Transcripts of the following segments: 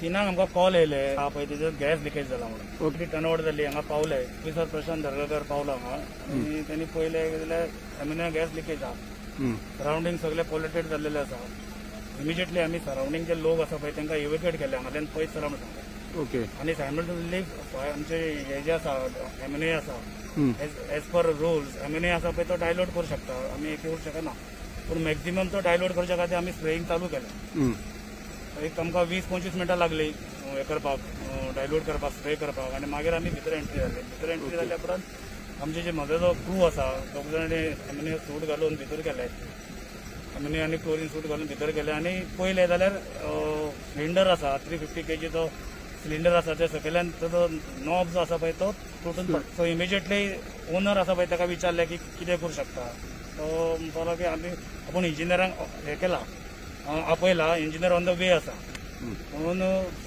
3 आमकां कॉल येयले हा पळय तेजो गॅस लिकेज जाला म्हणून. ओके, टर्नओवर जाली हांगा पावले ऑफिसर प्रशांत दर्गाकर पावलो हांगा आनी तेणी पळयलें जाल्यार एमोनिया गॅस लिकेज आहा, सरावंडींग सगळे पोल्युटेड जाल्लेले आसा. इमिजिएटली आमी सरावंडींग जे लोक आसा पळय तांकां इवेक्युएट केले हांगाल्यान पयस सरा म्हणून सांगलें. ओके. आनी सायमल्टेनियसली आमचे हे जे आसा एमोनिया आसा एज पर रुल्स एमोनिया आसा पळय तो डायल्यूट करूं शकता, आमी एक करूं शकना, पूण मॅक्झिमम तो डायल्यूट करच्या खातीर आमी स्प्रेईंग चालू केलें. एक आमकां 20-25 मिनटां लागली हे करपाक, डायल्यूट करपाक, स्प्रे करपाक. आनी मागीर आमी भितर एंट्री जाली. भितर एंट्री जाल्या उपरांत आमचे जे म्हजो जो क्रू आसा दोग जाणांनी एमोनिया सूट घालून भितर गेले, एमोनिया आनी क्लोरीन सूट घालून भितर गेले आनी पयलें जाल्यार सिलिंडर आसा 350 kg cylinder आसा ते सकयल्यान ताजो नॉब जो आसा पळय तो तुटून पडलो. सो इमिजिएटली ओनर आसा पळय ताका विचारलें की कितें करूं शकता, तो म्हणपाक की आमी आपूण इंजिनियरांक हें केला, आपयला, इंजिनियर ऑन the way आसा म्हणून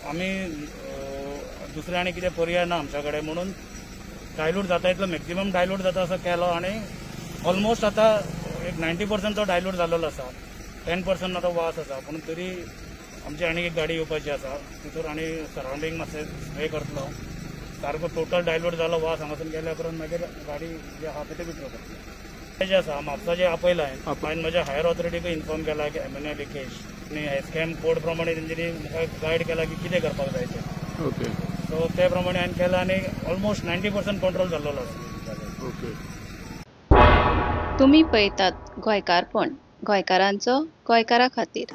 आमी दुसरें आनी कितें पर्याय ना आमच्या कडेन म्हणून डायल्यूट जाता इतलो मॅक्झिमम डायल्यूट जाता असो केलो आनी ऑलमोस्ट आतां एक 90% तो डायल्यूट जाल्लो आसा, 10% आतां वास आसा, पूण तरी आमची आनी एक गाडी येवपाची आसा तितूर आनी सरावंडींग मातशें स्प्रे करतलो, सारको टोटल डायल्यूट जालो वास हांगासून गेल्या उपरांत मागीर गाडी जी आहा पळय ती विथड्रॉ करतले. जे आसा म्हापसा जे आपयला हांवें म्हज्या हायर ऑथॉरिटीकूय इन्फॉर्म केला की एमोनिया लिकेज आनी एसकेएम कोड प्रमाणे तेंच्यांनी म्हाका गायड केला की कितें करपाक जाय तें. ओके. सो ते प्रमाणे हांवें केलां आनी ऑलमोस्ट 90% कंट्रोल जाल्लो आसा. ओके. तुमी पळयतात गोंयकारपण, गोंयकारांचो गोंयकारा खातीर.